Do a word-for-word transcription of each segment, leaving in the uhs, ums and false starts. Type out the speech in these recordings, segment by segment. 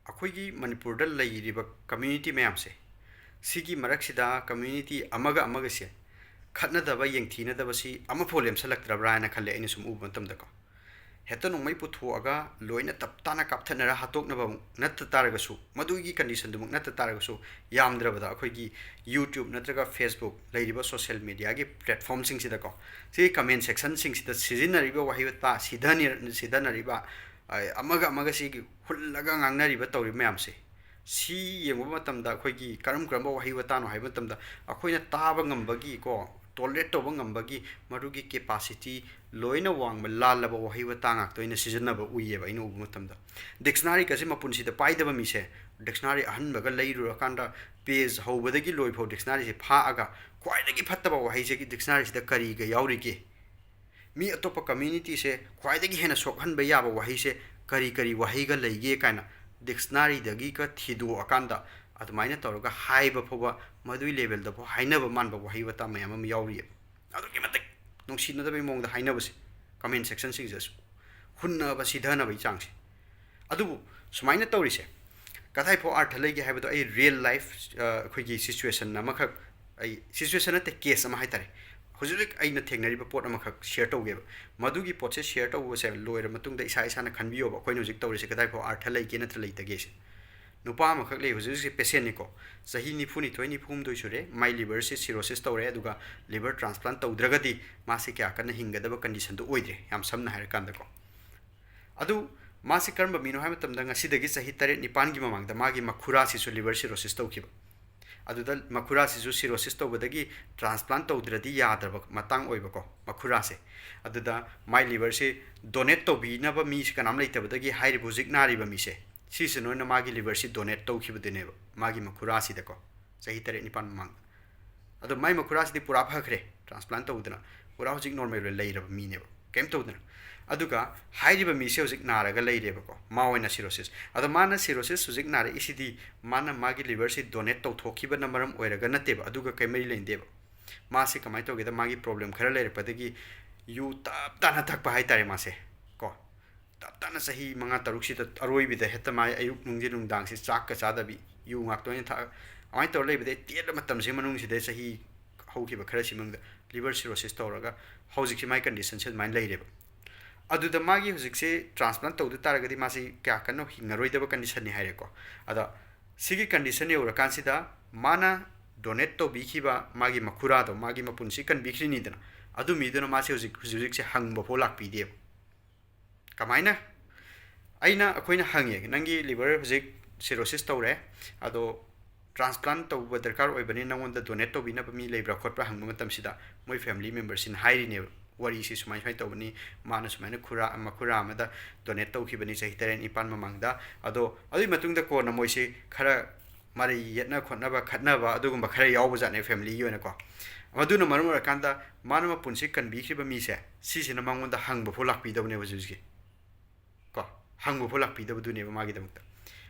ꯑꯩꯈꯣꯏꯒꯤ ꯃꯅꯤꯄꯨꯔꯗ ꯂꯩꯔꯤꯕ community ꯃꯌꯥꯝꯁꯦ, ꯁꯤꯒꯤ ꯃꯔꯛꯁꯤꯗ community ꯑꯃꯒ ꯑꯃꯒꯁꯦ ꯈꯠꯅꯗꯕ, ꯌꯦꯡꯊꯤꯅꯗꯕꯁꯤ ꯑꯃꯐꯥꯎ ꯂꯦꯝꯁꯜꯂꯛꯇ꯭ꯔꯕ꯭ꯔꯥ ꯍꯥꯏꯅ ꯈꯜꯂꯦ, ꯑꯩꯅ ꯁꯨꯝ ꯎꯕ ꯃꯇꯝꯗꯀꯣ꯫ ꯍꯦꯛꯇ ꯅꯣꯡꯃꯩ ꯄꯨꯊꯣꯛꯑꯒ ꯂꯣꯏꯅ ꯇꯞ ꯇꯥꯅ ꯀꯥꯞꯊꯠꯅꯔ ꯍꯥꯠꯇꯣꯛꯅꯕ ꯅꯠꯇ ꯇꯥꯔꯒꯁꯨ, ꯃꯗꯨꯒꯤ conditionꯗꯨꯃꯛ ꯅꯠꯇ ꯇꯥꯔꯒꯁꯨ, ꯌꯥꯝꯗ꯭ꯔꯕꯗ ꯑꯩꯈꯣꯏꯒꯤ YouTube ꯅꯠꯇ꯭ꯔꯒ Facebook ꯂꯩꯔꯤꯕ social mediaꯒꯤ platformꯁꯤꯡꯁꯤꯗꯀꯣ, ꯁꯤꯒꯤ comment sectionꯁꯤꯡꯁꯤꯗ ꯁꯤꯖꯤꯟꯅꯔꯤꯕ ꯋꯥꯍꯩ ꯋꯥꯇꯥ, ꯁꯤꯗꯅꯔꯤꯕ, ꯑꯃꯒ ꯑꯃꯒ ꯁꯤꯒꯤ ꯍꯨꯜꯂꯒ ꯉꯥꯡꯅꯔꯤꯕ, ꯇꯧꯔꯤꯕ ꯃꯌꯥꯝꯁꯦ, ꯁꯤ ꯌꯦꯡꯕ ꯃꯇꯝꯗ ꯑꯩꯈꯣꯏꯒꯤ ꯀꯔꯝ ꯀꯔꯝꯕ ꯋꯥꯍꯩ ꯋꯥꯇꯥꯅꯣ ꯍꯥꯏꯕ ꯃꯇꯝꯗ, ꯑꯩꯈꯣꯏꯅ ꯇꯥꯕ ꯉꯝꯕꯒꯤ ꯀꯣ, tolerate ꯇꯧꯕ ꯉꯝꯕꯒꯤ ꯃꯗꯨꯒꯤ capacity ꯂꯣꯏꯅ ꯋꯥꯡꯕ, ꯂꯥꯜꯂꯕ ꯋꯥꯍꯩ ꯋꯥꯇꯥ ꯉꯥꯛꯇ ꯑꯣꯏꯅ ꯁꯤꯖꯤꯟꯅꯕ ꯎꯏꯌꯦꯕ ꯑꯩꯅ ꯎꯕ ꯃꯇꯝꯗ꯫ Dictionaryꯒꯁꯦ ꯃꯄꯨꯟꯁꯤꯗ ꯄꯥꯏꯗꯕ ꯃꯤꯁꯦ, dictionary ꯑꯍꯟꯕꯒ ꯂꯩꯔꯨꯔꯀꯥꯟꯗ page ꯍꯧꯕꯗꯒꯤ ꯂꯣꯏꯐꯥꯎ dictionaryꯁꯦ ꯐꯥꯛꯑꯒ ꯈ꯭ꯋꯥꯏꯗꯒꯤ ꯐꯠꯇꯕ ꯋꯥꯍꯩꯁꯦ dictionaryꯁꯤꯗ ꯀꯔꯤꯒ ꯌꯥꯎꯔꯤꯒꯦ? ꯃꯤ ꯑꯇꯣꯞꯄ communityꯁꯦ ꯈ꯭ꯋꯥꯏꯗꯒꯤ ꯍꯦꯟꯅ ꯁꯣꯛꯍꯟꯕ ꯌꯥꯕ ꯋꯥꯍꯩꯁꯦ ꯀꯔꯤ ꯀꯔꯤ ꯋꯥꯍꯩꯒ ꯂꯩꯒꯦ ꯀꯥꯏꯅ dictionaryꯗꯒꯤꯒ ꯊꯤꯗꯣꯛꯑꯀꯥꯟꯗ ꯑꯗꯨꯃꯥꯏꯅ ꯇꯧꯔꯒ ꯍꯥꯏꯕ ꯐꯥꯎꯕ, ꯃꯗꯨꯒꯤ levelꯗ ꯐꯥꯎ ꯍꯥꯏꯅꯕ ꯃꯥꯟꯕ ꯋꯥꯍꯩ ꯋꯥꯇꯥ ꯃꯌꯥꯝ ꯑꯃ ꯌꯥꯎꯔꯤꯑꯕ꯫ ꯑꯗꯨꯛꯀꯤ ꯃꯇꯤꯛ ꯅꯨꯡꯁꯤꯅꯗꯕꯒꯤ ꯃꯑꯣꯡꯗ ꯍꯥꯏꯅꯕꯁꯦ comment sectionꯁꯤꯡꯁꯤꯗꯁꯨ, ꯍꯨꯟꯅꯕ, ꯁꯤꯊꯅꯕꯒꯤ ꯆꯥꯡꯁꯦ꯫ ꯑꯗꯨꯕꯨ ꯁꯨꯃꯥꯏꯅ ꯇꯧꯔꯤꯁꯦ ꯀꯗꯥꯏꯐꯥꯎ ꯑꯥꯔꯊ ꯂꯩꯒꯦ ꯍꯥꯏꯕꯗꯣ ꯑꯩ real life, ꯑ, ꯑꯩꯈꯣꯏꯒꯤ situation ꯑꯃꯈꯛ, ꯑꯩ situation ꯅꯠꯇꯦ, case ꯑꯃ ꯍꯥꯏꯇꯥꯔꯦ, ꯍꯧꯖꯤꯛ ꯍꯧꯖꯤꯛ ꯑꯩꯅ ꯊꯦꯡꯅꯔꯤꯕ ꯄꯣꯠ ꯑꯃꯈꯛ share ꯇꯧꯒꯦꯕ꯫ ꯃꯗꯨꯒꯤ ꯄꯣꯠꯁꯦ share ꯇꯧꯕꯁꯦ ꯂꯣꯏꯔ ꯃꯇꯨꯡꯗ ꯏꯁꯥ ꯏꯁꯥꯅ ꯈꯟꯕꯤꯌꯣꯕ, ꯑꯩꯈꯣꯏꯅ ꯍꯧꯖꯤꯛ ꯇꯧꯔꯤꯁꯦ ꯀꯗꯥꯏꯐꯥꯎ ꯑꯥꯔꯊ ꯂꯩꯒꯦ ꯅꯠꯇ꯭ꯔ ꯂꯩꯇꯒꯦꯁꯦ꯫ ꯅꯨꯄꯥ ꯑꯃꯈꯛ ꯂꯩ, ꯍꯧꯖꯤꯛ ꯍꯧꯖꯤꯛꯁꯦ patientꯅꯤꯀꯣ, ꯆꯍꯤ ꯅꯤꯐꯨꯅꯤꯊꯣꯏ, ꯅꯤꯐꯨꯍꯨꯝꯗꯣꯏ ꯁꯨꯔꯦ, ꯃꯥꯏ liverꯁꯦ cirrhosis ꯇꯧꯔꯦ, ꯑꯗꯨꯒ liver transplant ꯇꯧꯗ꯭ꯔꯒꯗꯤ ꯃꯥꯁꯦ ꯀꯌꯥ ꯀꯟꯅ ꯍꯤꯡꯒꯗꯕ conditionꯗꯨ ꯑꯣꯏꯗ꯭ꯔꯦ, ꯌꯥꯝ ꯁꯝꯅ ꯍꯥꯏꯔꯀꯥꯟꯗꯀꯣ꯫ ꯑꯗꯨ ꯃꯥꯁꯤ ꯀꯔꯝꯕ ꯃꯤꯅꯣ ꯍꯥꯏꯕ ꯃꯇꯝꯗ, ꯉꯁꯤꯗꯒꯤ ꯆꯍꯤ ꯇꯔꯦꯠ ꯅꯤꯄꯥꯟꯒꯤ ꯃꯃꯥꯡꯗ ꯃꯥꯒꯤ ꯃꯈꯨꯔꯥꯁꯤꯁꯨ liver cirrhosis ꯇꯧꯈꯤꯕ꯫ ꯑꯗꯨꯗ ꯃꯈꯨꯔꯥꯁꯤꯁꯨ cirrhosis ꯇꯧꯕꯗꯒꯤ transplant ꯇꯧꯗ꯭ꯔꯗꯤ ꯌꯥꯗ꯭ꯔꯕ ꯃꯇꯥꯡ ꯑꯣꯏꯕꯀꯣ, ꯃꯈꯨꯔꯥꯁꯦ꯫ ꯑꯗꯨꯗ ꯃꯥꯏ liverꯁꯤ donate ꯇꯧꯕꯤꯅꯕ ꯃꯤꯁꯤ ꯀꯅꯥꯝ ꯂꯩꯇꯕꯗꯒꯤ ꯍꯥꯏꯔꯤꯕ ꯍꯧꯖꯤꯛ ꯅꯥꯔꯤꯕ ꯃꯤꯁꯦ, ꯁꯤꯁꯤꯅ ꯑꯣꯏꯅ ꯃꯥꯒꯤ liverꯁꯤ donate ꯇꯧꯈꯤꯕꯗꯨꯅꯦꯕ, ꯃꯥꯒꯤ ꯃꯈꯨꯔꯥꯁꯤꯗꯀꯣ, ꯆꯍꯤ ꯇꯔꯦꯠ ꯅꯤꯄꯥꯟ ꯃꯃꯥꯡꯗ꯫ ꯑꯗꯣ ꯃꯥꯏ ꯃꯈꯨꯔꯥꯁꯤꯗꯤ ꯄꯨꯔꯥ ꯐꯈ꯭ꯔꯦ, transplant ꯇꯧꯗꯅ ꯄꯨꯔꯥ ꯍꯧꯖꯤꯛ normal ꯑꯣꯏꯅ ꯂꯩꯔꯕ ꯃꯤꯅꯦꯕ, ꯀꯩꯝ ꯇꯧꯗꯅ꯫ ꯑꯗꯨꯒ ꯍꯥꯏꯔꯤꯕ ꯃꯤꯁꯦ ꯍꯧꯖꯤꯛ ꯅꯥꯔꯒ ꯂꯩꯔꯦꯕꯀꯣ, ꯃꯥ ꯑꯣꯏꯅ cirrhosis꯫ ꯑꯗꯣ ꯃꯥꯅ cirrhosis ꯍꯧꯖꯤꯛ ꯅꯥꯔꯛꯏꯁꯤꯗꯤ ꯃꯥꯅ ꯃꯥꯒꯤ liverꯁꯤ donate ꯇꯧꯊꯣꯛꯈꯤꯕꯅ ꯃꯔꯝ ꯑꯣꯏꯔꯒ ꯅꯠꯇꯦꯕ, ꯑꯗꯨꯒ ꯀꯩ ꯃꯔꯤ ꯂꯩꯅꯗꯦꯕ꯫ ꯃꯥꯁꯦ ꯀꯃꯥꯏꯅ ꯇꯧꯒꯦꯗ, ꯃꯥꯒꯤ problem ꯈꯔ ꯂꯩꯔꯛꯄꯗꯒꯤ ꯌꯨ ꯇꯞ ꯇꯥꯅ ꯊꯛꯄ ꯍꯥꯏꯇꯥꯔꯦ ꯃꯥꯁꯦ ꯀꯣ꯫ ꯇꯞ ꯇꯞꯅ ꯆꯍꯤ ꯃꯉꯥ ꯇꯔꯨꯛꯁꯤꯗ ꯑꯔꯣꯏꯕꯗ ꯍꯦꯛꯇ ꯃꯥꯏ ꯑꯌꯨꯛ ꯅꯨꯡꯊꯤꯟ ꯅꯨꯡꯗꯥꯡꯁꯤ ꯆꯥꯛꯀ ꯆꯥꯗꯕꯤ, ꯌꯨ ꯉꯥꯛꯇ ꯑꯣꯏꯅ ꯊꯛꯑꯒ ꯑꯗꯨꯃꯥꯏꯅ ꯇꯧꯔ ꯂꯩꯕꯗꯒꯤ ꯇꯦꯟꯕ ꯃꯇꯝꯁꯤ ꯃꯅꯨꯡꯁꯤꯗ ꯆꯍꯤ ꯍꯧꯈꯤꯕ ꯈꯔꯁꯤ ꯃꯅꯨꯡꯗ liver cirrhosis ꯇꯧꯔꯒ ꯍꯧꯖꯤꯛꯁꯤ ꯃꯥꯏ conditionꯁꯦ ꯑꯗꯨꯃꯥꯏꯅ ꯂꯩꯔꯦꯕ꯫ ꯑꯗꯨꯗ ꯃꯥꯒꯤ ꯍꯧꯖꯤꯛꯁꯦ transplant ꯇꯧꯗ ꯇꯥꯔꯒꯗꯤ ꯃꯥꯁꯤ ꯀꯌꯥ ꯀꯟꯅ ꯍꯤꯡꯉꯔꯣꯏꯗꯕ conditionꯅꯤ ꯍꯥꯏꯔꯦꯀꯣ꯫ ꯑꯗ ꯁꯤꯒꯤ condition ꯌꯧꯔꯀꯥꯟꯁꯤꯗ ꯃꯥꯅ donate ꯇꯧꯕꯤꯈꯤꯕ ꯃꯥꯒꯤ ꯃꯈꯨꯔꯥꯗꯣ, ꯃꯥꯒꯤ ꯃꯄꯨꯟꯁꯤ ꯀꯟꯕꯤꯈ꯭ꯔꯤꯅꯤꯗꯅ, ꯑꯗꯨ ꯃꯤꯗꯨꯅ ꯃꯥꯁꯦ ꯍꯧꯖꯤꯛ ꯍꯧꯖꯤꯛ ꯍꯧꯖꯤꯛꯁꯦ ꯍꯪꯕ ꯐꯥꯎ ꯂꯥꯛꯄꯤꯗꯦꯕ꯫ ꯀꯃꯥꯏꯅ? ꯑꯩꯅ ꯑꯩꯈꯣꯏꯅ ꯍꯪꯉꯦ, "ꯅꯪꯒꯤ liver ꯍꯧꯖꯤꯛ cirrhosis ꯇꯧꯔꯦ, ꯑꯗꯣ transplant ꯇꯧꯕ ꯗꯔꯀꯥꯔ ꯑꯣꯏꯕꯅꯤ, ꯅꯪꯉꯣꯟꯗ donate ꯇꯧꯕꯤꯅꯕ ꯃꯤ ꯂꯩꯕ꯭ꯔꯥ ꯈꯣꯠꯄ꯭ꯔꯥ?" ꯍꯪꯕ ꯃꯇꯝꯁꯤꯗ ꯃꯣꯏ family memberꯁꯤꯅ ꯍꯥꯏꯔꯤꯅꯦꯕ, ꯋꯥꯔꯤꯁꯤ ꯁꯨꯃꯥꯏ ꯁꯨꯃꯥꯏꯅ ꯇꯧꯕꯅꯤ, ꯃꯥꯅ ꯁꯨꯃꯥꯏꯅ ꯈꯨꯔꯥ ꯃꯈꯨꯔꯥ ꯑꯃꯗ donate ꯇꯧꯈꯤꯕꯅꯤ ꯆꯍꯤ ꯇꯔꯦꯠ ꯅꯤꯄꯥꯜ ꯃꯃꯥꯡꯗ꯫ ꯑꯗꯣ ꯑꯗꯨꯒꯤ ꯃꯇꯨꯡꯗ ꯀꯣꯟꯅ ꯃꯣꯏꯁꯤ ꯈꯔ ꯃꯔꯩ ꯌꯦꯠꯅ ꯈꯣꯠꯅꯕ, ꯈꯠꯅꯕ ꯑꯗꯨꯒꯨꯝꯕ ꯈꯔ ꯌꯥꯎꯕꯖꯥꯠꯅꯦ familyꯒꯤ ꯑꯣꯏꯅꯀꯣ꯫ ꯃꯗꯨꯅ ꯃꯔꯝ ꯑꯣꯏꯔꯀꯥꯟꯗ ꯃꯥꯅ ꯃꯄꯨꯟꯁꯤ ꯀꯟꯕꯤꯈ꯭ꯔꯤꯕ ꯃꯤꯁꯦ, ꯁꯤꯁꯤꯅ ꯃꯉꯣꯟꯗ ꯍꯪꯕ ꯐꯥꯎ ꯂꯥꯛꯄꯤꯗꯕꯅꯦꯕ ꯍꯧꯖꯤꯛ ꯍꯧꯖꯤꯛ꯫ ꯀꯣ, ꯍꯪꯕ ꯐꯥꯎ ꯂꯥꯛꯄꯤꯗꯕꯗꯨꯅꯦꯕ ꯃꯥꯒꯤꯗꯃꯛꯇ꯫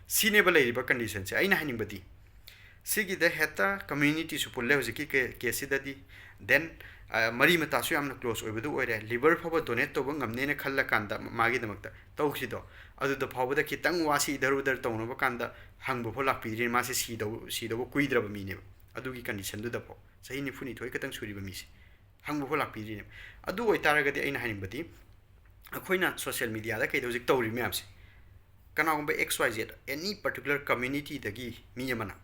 ꯁꯤꯅꯦꯕ ꯂꯩꯔꯤꯕ conditionꯁꯦ꯫ ꯑꯩꯅ ꯍꯥꯏꯅꯤꯡꯕꯗꯤ, ꯁꯤꯒꯤꯗ ꯍꯦꯛꯇ communityꯁꯨ ꯄꯨꯜꯂꯦ ꯍꯧꯖꯤꯛꯀꯤ ꯀꯦ-, caseꯁꯤꯗꯗꯤ꯫ Then, ꯑ, ꯃꯔꯤ ꯃꯇꯥꯁꯨ ꯌꯥꯝꯅ close ꯑꯣꯏꯕꯗꯨ ꯑꯣꯏꯔꯦ꯫ Liver ꯐꯥꯎꯕ donate ꯇꯧꯕ ꯉꯝꯅꯦꯅ ꯈꯜꯂꯀꯥꯟꯗ ꯃꯥꯒꯤꯗꯃꯛꯇ ꯇꯧꯈꯤꯗꯣ, ꯑꯗꯨꯗ ꯐꯥꯎꯕꯗ ꯈꯤꯇꯪ ꯋꯥꯁꯤ ꯏꯙꯔ ꯎꯙꯔ ꯇꯧꯅꯕ ꯀꯥꯟꯗ ꯍꯪꯕ ꯐꯥꯎ ꯂꯥꯛꯄꯤꯗ꯭ꯔꯤꯅꯦ꯫ ꯃꯥꯁꯦ ꯁꯤꯗꯧ-, ꯁꯤꯗꯧꯕ ꯀꯨꯏꯗ꯭ꯔꯕ ꯃꯤꯅꯦꯕ꯫ ꯑꯗꯨꯒꯤ conditionꯗꯨꯗ ꯐꯥꯎ, ꯆꯍꯤ ꯅꯤꯐꯨꯅꯤꯊꯣꯏ ꯈꯛꯇꯪ ꯁꯨꯔꯤꯕ ꯃꯤꯁꯦ ꯍꯪꯕ ꯐꯥꯎ ꯂꯥꯛꯄꯤꯗ꯭ꯔꯤꯅꯦꯕ꯫ ꯑꯗꯨ ꯑꯣꯏꯇꯥꯔꯒꯗꯤ ꯑꯩꯅ ꯍꯥꯏꯅꯤꯡꯕꯗꯤ, ꯑꯩꯈꯣꯏꯅ social mediaꯗ ꯀꯩꯗ ꯍꯧꯖꯤꯛ ꯇꯧꯔꯤ ꯃꯌꯥꯝꯁꯦ, ꯀꯅꯥꯒꯨꯝꯕ X Y Z, any particular communityꯗꯒꯤ ꯃꯤ ꯑꯃꯅ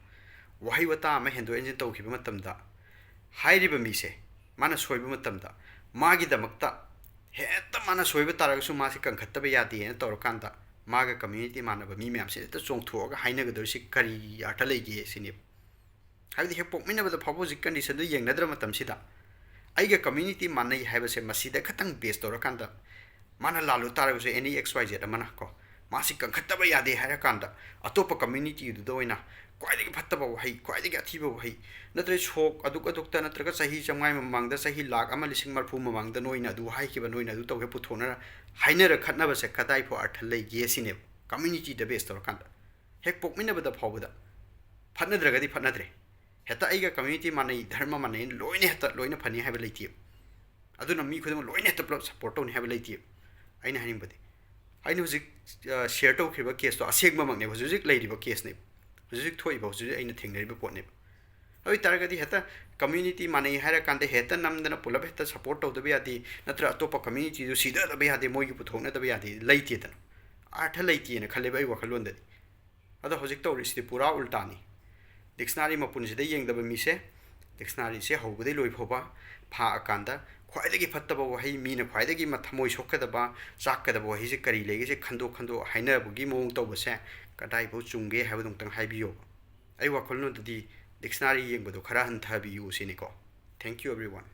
ꯋꯥꯍꯩ ꯋꯥꯇꯥ ꯑꯃ ꯍꯦꯟꯗꯣꯛ ꯍꯦꯟꯖꯤꯟ ꯇꯧꯈꯤꯕ ꯃꯇꯝꯗ, ꯍꯥꯏꯔꯤꯕ ꯃꯤꯁꯦ, ꯃꯥꯅ ꯁꯣꯏꯕ ꯃꯇꯝꯗ, ꯃꯥꯒꯤꯗꯃꯛꯇ ꯍꯦꯛꯇ ꯃꯥꯅ ꯁꯣꯏꯕ ꯇꯥꯔꯒꯁꯨ ꯃꯥꯁꯦ ꯀꯟꯈꯠꯇꯕ ꯌꯥꯗꯦꯅ ꯇꯧꯔꯀꯥꯟꯗ, ꯃꯥꯒ community ꯃꯥꯟꯅꯕ ꯃꯤ ꯃꯌꯥꯝꯁꯦ ꯍꯦꯛꯇ ꯆꯣꯡꯊꯣꯛꯑꯒ ꯍꯥꯏꯅꯒꯗꯧꯔꯤꯁꯤ ꯀꯔꯤ ꯑꯔꯊ ꯂꯩꯒꯦ ꯁꯤꯅꯦꯕ꯫ ꯍꯥꯏꯕꯗꯤ ꯍꯦꯛ ꯄꯣꯛꯃꯤꯟꯅꯕꯗ ꯐꯥꯎꯕ ꯍꯧꯖꯤꯛ conditionꯗꯨ ꯌꯦꯡꯅꯗ꯭ꯔ ꯃꯇꯝꯁꯤꯗ, ꯑꯩꯒ community ꯃꯥꯟꯅꯩ ꯍꯥꯏꯕꯁꯦ ꯃꯁꯤꯗ ꯈꯇꯪ base ꯇꯧꯔꯀꯥꯟꯗ, ꯃꯥꯅ ꯂꯥꯜꯂꯨ ꯇꯥꯔꯒꯁꯨ any X Y Z ꯑꯃꯅ ꯀꯣ, ꯃꯥꯁꯤ ꯀꯟꯈꯠꯇꯕ ꯌꯥꯗꯦ ꯍꯥꯏꯔꯀꯥꯟꯗ, ꯑꯇꯣꯞꯄ communityꯗꯨꯗ ꯑꯣꯏꯅ ꯈ꯭ꯋꯥꯏꯗꯒꯤ ꯐꯠꯇꯕ ꯋꯥꯍꯩ, ꯈ꯭ꯋꯥꯏꯗꯒꯤ ꯑꯊꯤꯕ ꯋꯥꯍꯩ, ꯅꯠꯇ꯭ꯔꯒ ꯁꯣꯛ ꯑꯗꯨꯛ ꯑꯗꯨꯛꯇ, ꯅꯠꯇ꯭ꯔꯒ ꯆꯍꯤ ꯆꯥꯝꯃꯉꯥ ꯃꯃꯥꯡꯗ, ꯆꯍꯤ ꯂꯥꯛ ꯑꯃ ꯂꯤꯁꯤꯡ ꯃꯔꯐꯨ ꯃꯃꯥꯡꯗ ꯅꯣꯏꯅ ꯑꯗꯨ ꯍꯥꯏꯈꯤꯕ, ꯅꯣꯏꯅ ꯑꯗꯨ ꯇꯧꯒꯦ ꯄꯨꯊꯣꯛꯅꯔ ꯍꯥꯏꯅꯔ ꯈꯠꯅꯕꯁꯦ ꯀꯗꯥꯏ ꯐꯥꯎ ꯑꯔꯊ ꯂꯩꯒꯦ ꯁꯤꯅꯦꯕ, communityꯗ base ꯇꯧꯔꯀꯥꯟꯗ꯫ ꯍꯦꯛ ꯄꯣꯛꯃꯤꯟꯅꯕꯗ ꯐꯥꯎꯕꯗ, ꯐꯠꯅꯗ꯭ꯔꯒꯗꯤ ꯐꯠꯅꯗ꯭ꯔꯦ꯫ ꯍꯦꯛꯇ ꯑꯩꯒ community ꯃꯥꯟꯅꯩ, ꯙꯔꯃ ꯃꯥꯟꯅꯩ, ꯂꯣꯏꯅ ꯍꯦꯛꯇ ꯂꯣꯏꯅ ꯐꯅꯤ ꯍꯥꯏꯕ ꯂꯩꯇꯦꯕ꯫ ꯑꯗꯨꯅ ꯃꯤ ꯈꯨꯗꯤꯡꯃꯛ ꯂꯣꯏꯅ ꯍꯦꯛꯇ ꯄꯨꯂꯞ support ꯇꯧꯅꯤ ꯍꯥꯏꯕ ꯂꯩꯇꯦꯕ꯫ ꯑꯩꯅ ꯍꯥꯏꯅꯤꯡꯕꯗꯤ, ꯑꯩꯅ ꯍꯧꯖꯤꯛ ꯁꯤꯌꯔ ꯇꯧꯈ꯭ꯔꯤꯕ ꯀꯦꯁꯇꯣ ꯑꯁꯦꯡꯕꯃꯛꯅꯦꯕ, ꯍꯧꯖꯤꯛ ꯍꯧꯖꯤꯛ ꯂꯩꯔꯤꯕ ꯀꯦꯁꯅꯦꯕ, ꯍꯧꯖꯤꯛ ꯍꯧꯖꯤꯛ ꯊꯣꯛꯏꯕ, ꯍꯧꯖꯤꯛ ꯍꯧꯖꯤꯛ ꯑꯩꯅ ꯊꯦꯡꯅꯔꯤꯕ ꯄꯣꯠꯅꯦꯕ꯫ ꯑꯗꯨ ꯑꯣꯏꯇꯥꯔꯒꯗꯤ ꯍꯦꯛꯇ ꯀꯝꯃ꯭ꯌꯨꯅꯤꯇꯤ ꯃꯥꯟꯅꯩ ꯍꯥꯏꯔꯀꯥꯟꯗ ꯍꯦꯛꯇ ꯅꯝꯗꯅ ꯄꯨꯂꯞ ꯍꯦꯛꯇ ꯁꯞꯄꯣꯔꯠ ꯇꯧꯗꯕ ꯌꯥꯗꯦ, ꯅꯠꯇ꯭ꯔ ꯑꯇꯣꯞꯄ ꯀꯝꯃ꯭ꯌꯨꯅꯤꯇꯤꯗꯨ ꯁꯤꯊꯗꯕ ꯌꯥꯗꯦ, ꯃꯣꯏꯒꯤ ꯄꯨꯊꯣꯛꯅꯗꯕ ꯌꯥꯗꯦ, ꯂꯩꯇꯦꯗꯅ꯫ ꯑꯥꯔꯊ ꯂꯩꯇꯦꯅ ꯈꯜꯂꯦꯕ ꯑꯩ ꯋꯥꯈꯜꯂꯣꯟꯗꯗꯤ꯫ ꯑꯗꯣ ꯍꯧꯖꯤꯛ ꯇꯧꯔꯤꯁꯤꯗꯤ ꯄꯨꯔꯥ ꯎꯜꯇꯥꯅꯤ꯫ ꯗꯤꯛꯁꯅꯥꯔꯤ ꯃꯄꯨꯟꯁꯤꯗ ꯌꯦꯡꯗꯕ ꯃꯤꯁꯦ ꯗꯤꯛꯁꯅꯥꯔꯤꯁꯦ ꯍꯧꯕꯗꯩ ꯂꯣꯏ ꯐꯥꯎꯕ ꯐꯥꯛꯑꯀꯥꯟꯗ ꯈ꯭ꯋꯥꯏꯗꯒꯤ ꯐꯠꯇꯕ ꯋꯥꯍꯩ, ꯃꯤꯅ ꯈ꯭ꯋꯥꯏꯗꯒꯤ ꯃ-, ꯊꯃꯣꯏ ꯁꯣꯛꯀꯗꯕ, ꯆꯥꯛꯀꯗꯕ ꯋꯥꯍꯩꯁꯦ ꯀꯔꯤ ꯂꯩꯒꯦꯁꯦ ꯈꯟꯗꯣꯛ ꯈꯟꯗꯣꯛ ꯍꯥꯏꯅꯕꯒꯤ ꯃꯑꯣꯡ ꯇꯧꯕꯁꯦ ꯀꯗꯥꯏꯐꯥꯎ ꯆꯨꯝꯒꯦ ꯍꯥꯏꯕꯗꯨ ꯑꯃꯨꯛꯇꯪ ꯍꯥꯏꯕꯤꯌꯣꯕ꯫ ꯑꯩ ꯋꯥꯈꯜꯂꯣꯟꯗꯗꯤ ꯗꯤꯛꯁꯅꯥꯔꯤ ꯌꯦꯡꯕꯗꯣ ꯈꯔ ꯍꯟꯊꯕꯤꯌꯨ ꯁꯤꯅꯤꯀꯣ꯫ Thank you everyone.